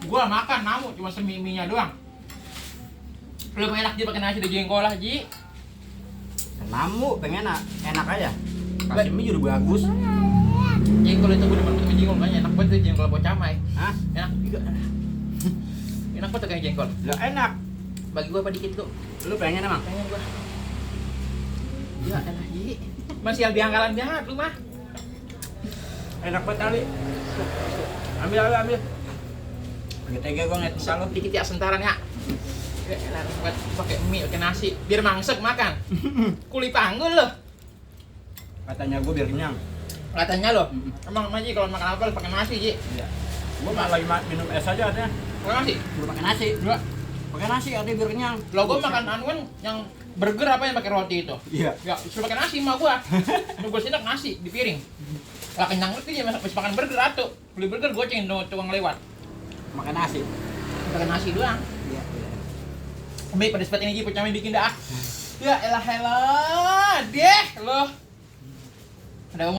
Gua makan namu cuma semiminya doang. Belum enak Ji pakai nasi ada jengkol lah Ji. Namu pengen enak aja. Kasih mie juga bagus. Jengkol itu gue demen pakai jengkol banyak enak banget tuh jengkol pocamai. Hah? Enak juga. Enak banget tuh kayak jengkol. Lah enak. Bagi gua apa dikit tuh? Lu pengen emang? Pengen gua. Ya enak Ji. Masih lebih angkalan banget lu mah. Enak banget kali. Ambil. Gak tega gua ngeliat muka lu. Dikit ya sentaran ya. Ya enak banget pakai mie pakai nasi biar mangsek makan. Kuli panggul loh. Katanya gua biar kenyang. Katanya loh. Emang Ji kalau makan apa pakai nasi Ji? Iya. Gua malah lagi minum es aja katanya. Pakai nasi? Gua pakai nasi. Dua. Pakai nasi katanya biar kenyang. Lo gua makan anuan yang burger apa yang pakai roti itu? Iya. Ya, suruh pakai nasi mah gua. Lu gua sinak nasi di piring. Lah kenyang banget dia masih makan burger atuh. Beli burger goceng tukang lewat. Makan nasi. Pakai nasi doang. Iya. Baik pada spot ini Ji pecahnya bikin dah. Ya elah deh loh.